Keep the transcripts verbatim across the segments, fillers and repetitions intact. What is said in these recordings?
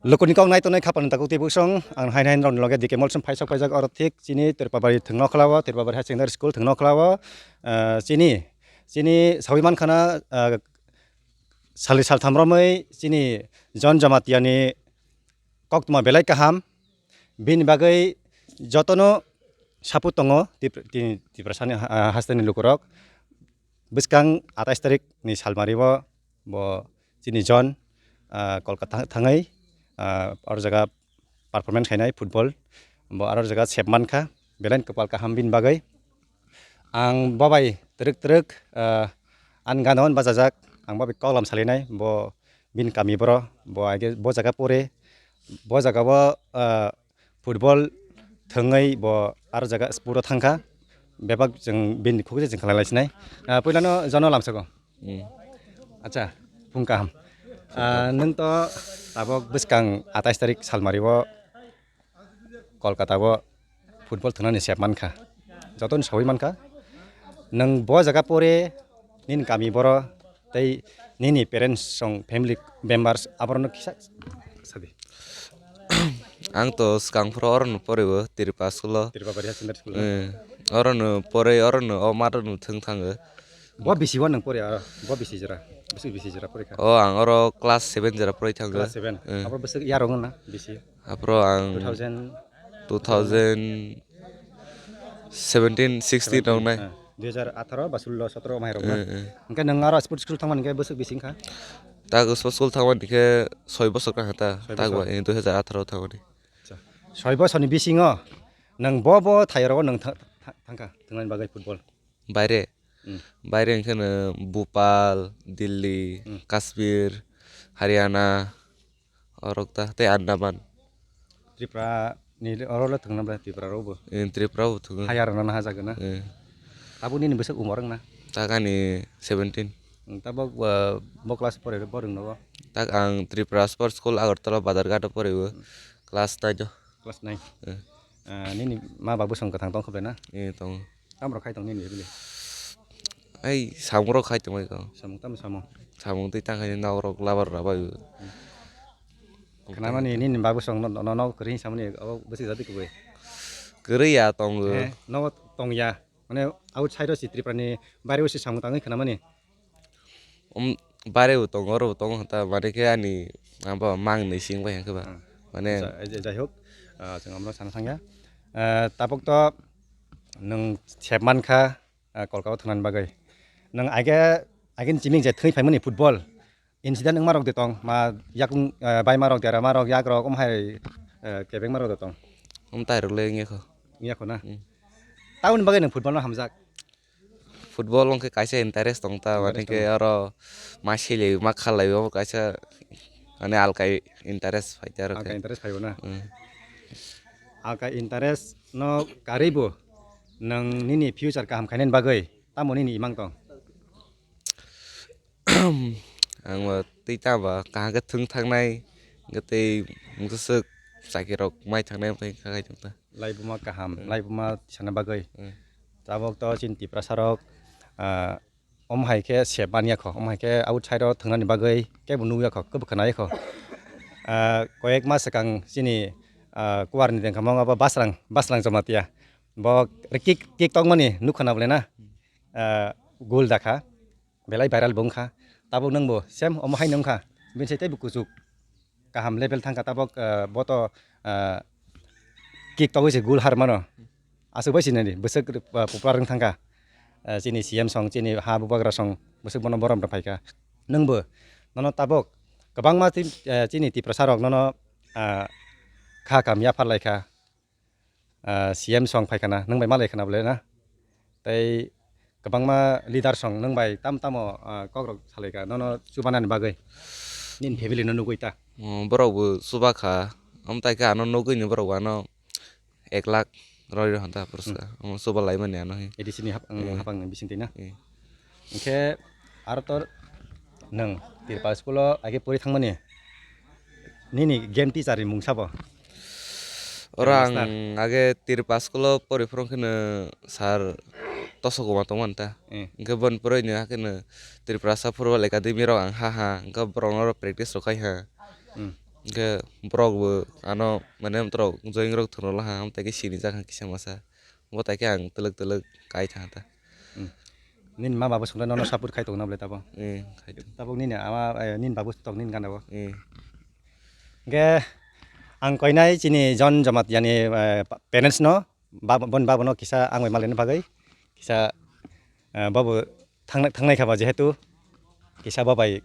Lukuni kok nai tongnai khapang takuk twi buksong, ang hain hain rokni loge D K Molsom phaisok paijak, oro thik chini Tripabari thwngno khlawo, Tripabari Higher Secondary School thwngno khlawo, ah, chini, chini sawi mankhana, ah, sali saltham romwi chini John Jamatia ni koktma belai kaham, bini bagwi jotono support tongo Tip-, tini Tiprasani ha-, hasteni lukurok. Bwskang atais tarik ni salmari o bo chini John, ah, Kolkata thangwi, ah, aro jaga performance khainai football, bo aro jaga sep mankha, belai kwpal kaham bini bagwi. Ang bo bai twrwk twrwk, ah, ani gana hwn bachajak, ang bo bai koklam salinai, bo bini kami boro, bo age bo jaga pore, bo jaga o, ah, football thwngwi bo aro jaga sport o thangkha, bebak chwng bini khukjak chwng khlai lai sinai. Ah, puilano John no lamsako. Hmm. Acha, phung kaham. Ah, nwng to tabok bwskang atais tarik salmari o Kolkata o football thwngnani sep mankha, jotono sawi mankha. Nwng bo jaga pore nini kami boro tei nini parents rok, family members aborokno kisa sadi. Ang to swkang phuru orono poriwo Tripura school o. Tripura Bari Higher Secondary School o. Eh, orono poroi orono o math rokno thwng thango. Bo bisi o nwng pori aro? Bo bisi jora? Bisi, bisi jora pori kha? O, ang oro class seven jora pori thango. Class seven. Eh. Abo bwswk year rok wngna bisi? Aphuru ang two thousand two thousand seventeen sixteen rok nai. Eh, dui hajar atharo ba sullo sotoro mai rok na. Eh, eh. Hwnkhe nwng aro sports school thangmani khe bwswk bisi wngkha? Tak sports school thangmani khe soi bosor wngkha ta. Soi bosor? Tak bai, eh, dui hajar atharo thangmani. Acha. Soi bosorni bisingo nwng bo bo thai rogo nwng tha-, tha-, thangkha thwngnani bagwi football? Baire. Hmm. Baire wngkhe no Bhopal, Delhi, Hmm. Kashmir, Haryana, orok ta tei Andaman. Tripura ni oro le thwngna ble Tripura rok bo? Eh, Tripura bo thwngo. Haya rwna naha jaga na? Eh. Tabuk nini bwswk umor wngna? Tak ani seventeen. Hmm, tabuk, uh, bo class pore bo rwng nogo? Tak ang Tripura Sports School Agartala Badharghat o pore o. Hmm. Class nine o. Class nine. Eh. Ah, nini ma ba bwswng kwthang tong kha ble na? Eh, tongo. Tamo rok khai tong nini family? Ai, samung rok khai tong bai kho. Samung tamo samung? Samung tei tang khai nok rok labar rok bai. Khna mani nini ba bwswng no, no, no, kwrwi samani abo bwswk jadi kubui? Kwrwi ya tongo. Eh, no tong ya. Mane outside o si Tripura ni baire o si samung tangwi khna mani? Um, bare bo tongo, oro bo tongo, ta mane khe ani abo mang ni sing bai hwnkhe ba. Hmm. Mane acha, jai, jai hok, ah, chwng amno sana thangya. Ah, tabuk to nwng sep mankha, ah, Kolkata o thangnani bagwi. Nwng age, age ni chiming je thwi phaimani football incident wngma rok de tong, ma yakung, ah, baima rok, derama rok, yak rok, um hai, eh, kebengma rok de tong? Um tai rok le wngya kho. Wngya kho na? Hmm. Tamoni bagwi nwng football no hamjak? Football wngkhe kaisa interest tong ta, mane khe oro ma sili ma khalai o kaisa mane alkai interest phai ta aro khe. Alkai interest phaibo na? Hmm. Alkai interest no karwi bo nwng nini future kaham khainani bagwi tamo nini imang tong? Ang bo tei ta ba kaham khe thwng thangnai, hwnkhe tei mungsa swk chakirok mai thangnai wngkha khai tong ta. Laibuma kaham, hmm, laibuma tisana bagwi. Hmm. Tabok to chini Tiprasa rok, ah, omo hai khe sep man ya kho, omo hai khe outside o thwngnani bagwi kebo nuk ya kho, kebo khna ya kho. Ah, koyek mas swkang chini, ah, kuwar ni tengkha mongo abo Basrang, Basrang Jamatia. Bo kick, kick tongmani nuk khna bole na? Ah, goal dakha. Belai viral bo wngkha. Tabuk nwngbo same omo haino wngkha. Bini sai teibo kuchuk kaham level thangkha. Tabuk, ah, bo to, ah, kick togwi se goal har mano. Aswk bai sinani bwswk, ah, popular wng thangkha. Ah, chini C M song, chini ha bubagra song, bwswk bono borom rw phaikha. Nwngbo nono tabuk kwbangma ti-, ah, chini Tiprasa rok nono, ah, kha kam yaphar laikha. Ah, C M song phaikhana, nwng bai malai khana bole na? Tei kwbangma leader song nwng bai tam tamo, ah, kok rok salai kha, nono chubanani bagwi, nini family no nugwi ta? Oh, borok bo chuba kha, amtai khe ano nugwi ni borok bo ano ek lakh roi rw hanta purska, hmm, omo chuba lai mani ano he. A D C ni hap-, ang, eh, hapang ni bising twi na? Eh. Hwnkhe aro to nwng Tirpal school o age pori thangmani, nini game teacher ni mung sabo? Oro ang age Tirpal school o pori phuru kheno sir Tosok Uma tongmani ta. Eh. Hwnkhe boni pore ni hakheno Tiprasa Football Academy rok ang ha ha, hwnkhe borok no practice rok khai ha. Hmm. Hwnkhe borok bo ano mane amtwrok join rok thwngna laha, amtwi khe sinijak kha kisa masa. Bo tai khe ang twlwk twlwk kai thang ta. Hmm. Nini ma baba swkang nono support khai tongo na bwle tabok? Eh, khai tongo. Tabok nini ama, eh, nini babu tok nini gana bo. Eh. Hwnkhe ang koinai chini John Jamatia ni, eh, pa-, parents no, bab-, boni baba no kisa ang bai malini bagwi kisa, eh, babu thangnai, thangnai kha ba jehetu kisa bo bai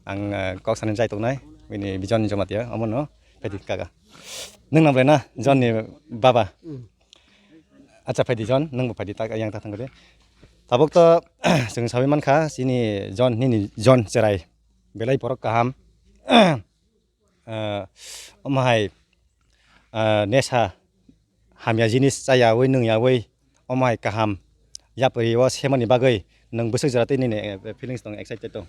ang, eh, kok sanani chai tongnai, bini John Jamatia, omo no phaidi kaka. Nwng nang bai na John ni baba? Hmm. Acha phaidi John, nwng bo phaidi tak yang ta thang de. Tabuk to chwng sawi man kha chini John, nini John cherai belai borok kaham. Ah, omo hai, ah, nesa hamya jinis chayawi nungyawi omo hai kaham yapri o semani bagwi nwng bwswk jora tei nini, eh, feelings tong, excited tong?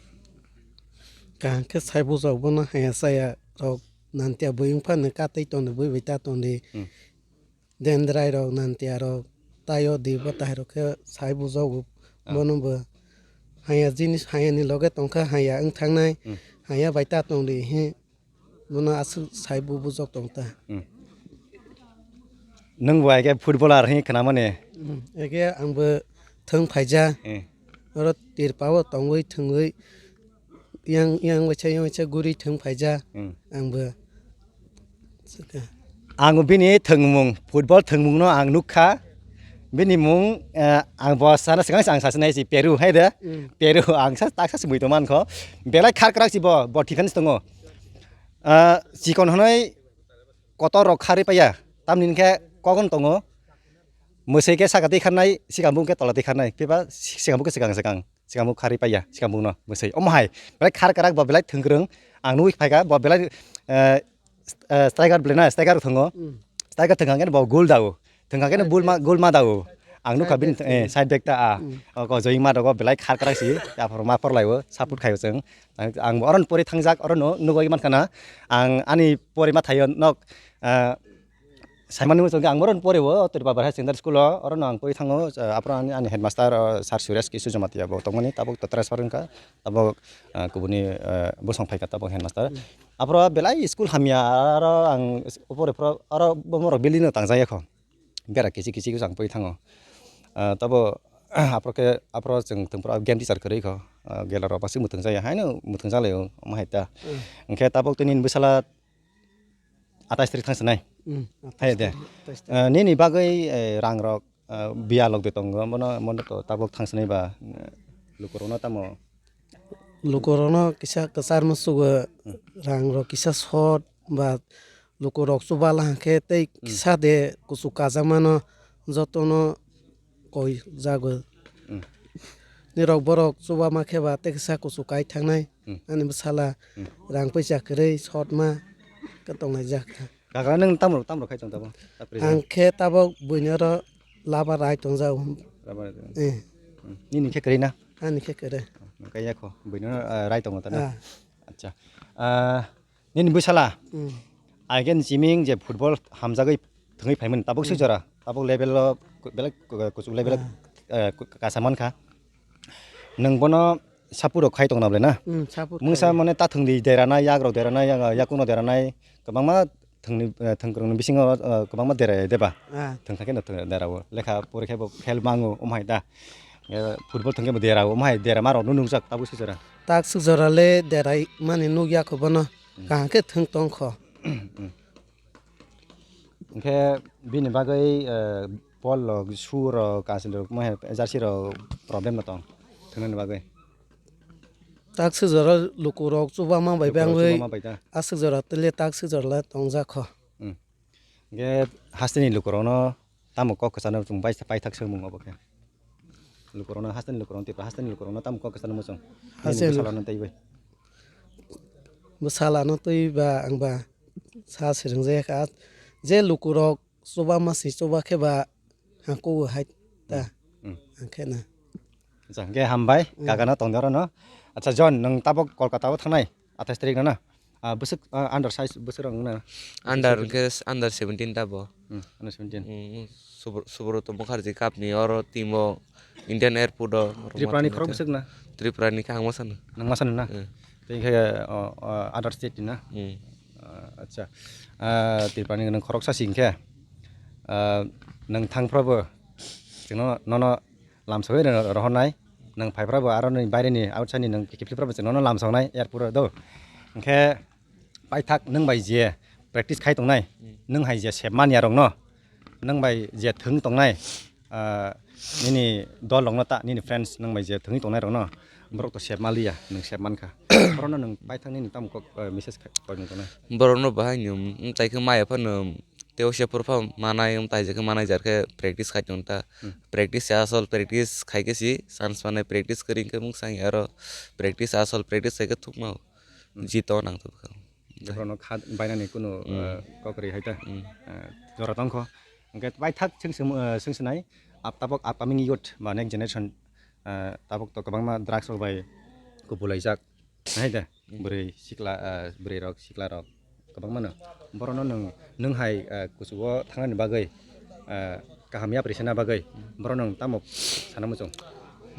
Kaham khe sai bujok bono haya chaya rok nantiya bui wngphano katwi tongdi, bui bai ta tongdi. Hmm. Dendrai rok nantiya rok taio di bo tahai rok khe sai bujogo. Ah. Bono bo haya jinis haya ni loge tongkha haya wng thangnai. Hmm. Haya bai ta tongdi he. Bono aswk sai bu bujok tong ta. Hmm. Nwng bo age footballer hinwi khwnamani? Hmm. Ege ang bo thwng phaija. Eh. Oro tirpa o tongwi thwngwi yang, yang waisa, yang waisa guri thwng phaija. Hmm. Ang bo. Ang bini thwngmung, football thwngmung no ang nukha. Bini mung, eh, ang bo sana swkang ang sasinai si Peru hai de. Hmm. Peru ang sa, tak sa sumui tongman kho. Belai khar krak si bo, bo defense tongo. Ah, chikon hwnwi kotor rok kharwi paiya. Tamni hwnkhe kokon tongo. Mwswi khe saka twi kharnai, sikambung khe tola twi kharnai. Phiba sikambung khe swkang swkang. Sikambung kharwi paiya, sikambung no mwswi. Omo hai, belai khar karak bo belai thwngkwrwng. Ang nugwi phaikha, bo belai, eh, st-, eh, striker belai na, striker thwngo. Hmm. Striker thwngkha khe bo goal dao. Thwngkha khe goal ma, goal ma dao. Ang nukha bini, eh, side back ta, ah. Hmm. O ko joi ma dogo belai khar karak si. Aphuru ma porlaibo, support khaio chwng. Ang, ang oro pori thangjak, oro no nugwi mankha na. Ang ani pori ma thaio nok, ah, Saimani muchungkhe ang bohrokno poreo, Tripura Bar Higher Secondary School o, orono ang pori thango, ah, aphuru ani, ani headmaster, ah, Sir Suresh Kisu Jamatia bo tongmani, tabuk to transfer wngkha, tabuk, ah, kubuni, ah, bosong phaikha tabuk headmaster. Hmm. Aphuru belai school hamya, aro ang pore phuru aro bomorok building no tangjakya kho, bera kichi kichi khe ang pori thango. Ah, tabo aphuru khe, aphuru chwng thwngphuru game teacher kwrwi kho, ah, gela rok basi mwthangjakya, haino mwthangjaklaio, omo hai ta. Hmm. Hwnkhe tabuk tini bwsala atais tarik thang sinai. Hmm, hai de. Atais tarik, atais tarik. Eh, nini bagwi, eh, rang rok, eh, biya lok de tongo, mono, mono to tabuk thang sinai ba, eh, lukurokno tamo? Lukurokno kisa kwchar musugo, hmm, rang rok kisa short ba lukurok chuba la hwnkhe tei, hmm, kisa de kuchuk kajakmano jotono koi jago. Hmm. Nirok borok chuba ma khe ba tei kisa kuchuk kai thangnai. Hmm. Ani bwsala, hmm, rang puisa kwrwi sotma khe tongnai jak kha. Kaka, nwng tamo, tamo khai tong tabo? Tapri ang jak. Khe tabok buini oro laba rai tong jak. Laba rai tong. Eh. Hmm. Nini khe kwrwi na? Ani khe kwrwi. Nwng kaya kho, buini oro, ah, rai tongo ta na? Ah. Acha. Ah, nini bwsala? Hmm. Again, chiming je football hamjagwi thwngwi phaimani, tabok, hmm, swijora, tabok level o belai kuchuk level o, ah, eh, kasa mankha. Nwng bono support rok khai tongna bwle na? Hmm, support mungsa khai. Mane ta thwngdi deranai, yagrok deranai, ya-, yakungno deranai, kwbangma thwngni, eh, thwngkwrwngni bisingo, eh, kwbangma derai deba? Ah. Thwngkha kheno thwng-, derao. Lekha pori khe bo fail mango, omo hai da. Eh, football thwngkhe bo derao, omo hai dera ma rokno nukjak, tabuk swijora. Tak swijora le derai mani nukya kho bono. Hmm. Kaham khe thwng tong kho. Hmm. Hwnkhe bini bagwi, eh, ball rok, shoe rok, kanchwlwi rok, omo hai jersey rok problem no tong thwngnani bagwi? Tak swijora lukurok chubama bai lukurok bangwi chubama bai ta. Aswk jora tele tak swijora le tongjak kho. Hmm. Hwnkhe hasteni lukurokno tamo kok kwchano chwng bai paithak swngmung obo khe? Lukurokno, hasteni lukurokno, Tripura hasteni lukurokno tamo kok kwchano muchung? Hasteni bwsalano tei bai. Bwsalano tei ba ang ba sa swrwngjakha. Je lukurok chubama si chuba khe ba hangko hai ta. Hmm. Hmm. Hangkhe na. Acha, hwnkhe hambai, hmm, kaka no tongdi oro no. Acha, John, nwng tabok Kolkata o thangnai, atais tarik no na? Ah, bwswk, ah, under size bwswk rok wngna? Under hwnkhe under seventeen ta bo. Hmm, under seventeen. Hmm, Subro-, Subrata Mukherjee Cup ni oro team o Indian Airport o. Tripura ni khorok bwswk na? Tripura ni khe ang ma sano. Nwng ma sano na? Hmm. Tei khe, oh, oh, under state ni na? Hmm. Acha, ah, Tripurani nwng khoroksa si hinkhe, ah, nwng thangphrobo chwngno, nono lamsogwi rw-, rohornai, nwng phaiphrobo aroni baireni outside ni nwng kiphilphrobo chwngno lamsognai airport o do. Hinkhe paithak nwng bai je practice khai tongnai, nwng hai je sep manyarokno, nwng bai je thwng tongnai, ah, nini dol rokno ta, nini friends nwng bai je thwngwi tongnai rokno, borok to sep maliya, nwng sep mankha. Borokno nwng paithak nini tamo kok, ah, message khai, koimung tongnai? Borokno bahai ni, um, tei khe maya phano tei o se phuru pha manai, um, tai je khe manai jar khe practice khai tong ta. Hmm. Practice se asol, practice khai khe si chance manai, practice kwrwi khe mung sang ya aro practice asol, practice khai khe thukma. Hmm. Jito nang thok. Borokno kha bainani kunu, hmm, eh, kok ri hai ta. Hmm. Eh, jora tongkho. Hwnkhe paithak chwng swng-, eh, chwng swnai, ap-, tabok upcoming youth ba next generation, eh, tabok to kwbangma drugs rok bai kubulaijak. Hai da, hmm, bwrwi sikla, eh, bwrwi rok, sikla rok kwbangma no. Borokno nwng, nwng hai, eh, kuchugo thangnani bagwi, eh, kaham yapri sena bagwi, borokno nwng tamo sana muchung?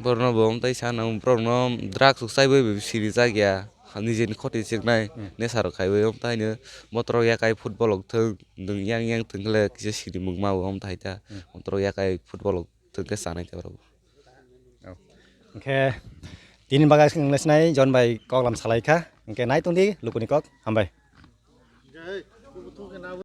Borokno bo omtai sana, borokno drugs rok chaiwi bai sirijak ya, nijeni khoti chiknai, hmm, nesa rok khaiwi, omtai no motorok yakai football rok thwng, nwng yang yang thwng khle kisa sirimung ma bo omtai ta, hmm, motorok yakai football rok thwng khe chanai ta borok. Oh. Hwnkhe tini bagwi aswk wng le sinai John bai koklam salai kha. Hwnkhe nai tong di lukuni kok. Hambai.